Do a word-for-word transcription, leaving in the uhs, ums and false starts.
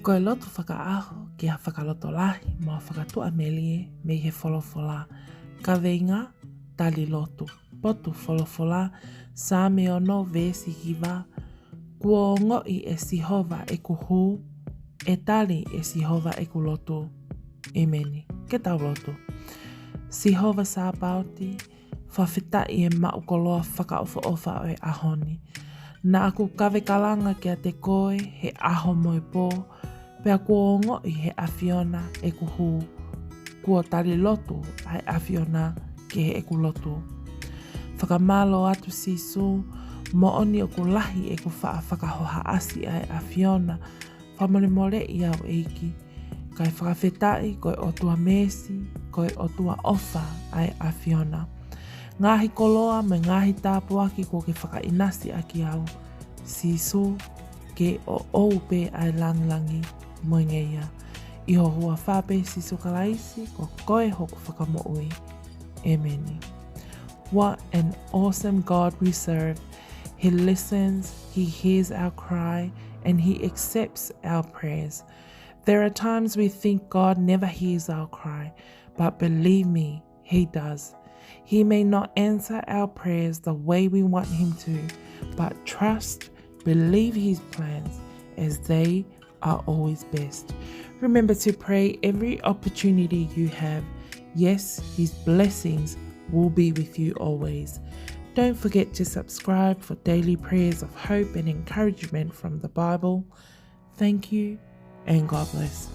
Ko e lotu fakaʻaho ki ha fakalotolahi mo ha fakatuʻamelie mei he folofola. Kaveinga: Tali lotu. Potu folofola: Saame ono veesi hiva. Kuo ongoʻi ʻe Sihova ʻeku hū, ʻe tali ʻe Sihova ʻeku lotu. ʻEmeni. Ke tau lotu. Sihova Sāpaoti, fakafetaʻi e maʻu koloa fakaʻofoʻofa ʻo e ʻaho ni. Naʻa ku kave kalanga kiate koe he ʻaho mo e pō, pea kuo ongoʻi ʻe he ʻAfiona ʻeku hū. Kuo tali lotu ʻa e ʻAfiona ki heʻeku lotu. Fakamālō atu Sīsū, moʻoni ʻoku lahi ʻeku faʻa fakahohaʻasi ʻa e ʻAfiona, fakamolemoleʻi au ʻEiki. Kae fakafetaʻi ko e ʻOtua mēsi, ko e ʻOtua ʻofa ʻa e ʻAfiona. Ngaahi koloa mo e ngaahi tāpuaki kuo ke fakaʻinasi ʻaki au, Sīsū, ke ʻoʻou pē ʻa e langilangi mo e ngeia. ʻI ho huafa pē Sīsū Kalaisi, ko koe hoku Fakamoʻui. ʻEmeni. What an awesome God we serve. He listens, he hears our cry, and he accepts our prayers. There are times we think God never hears our cry, but believe me, he does. He may not answer our prayers the way we want him to, but trust, believe his plans, as they are always best. Remember to pray every opportunity you have. Yes, his blessings will be with you always. Don't forget to subscribe for daily prayers of hope and encouragement from the Bible. Thank you and God bless.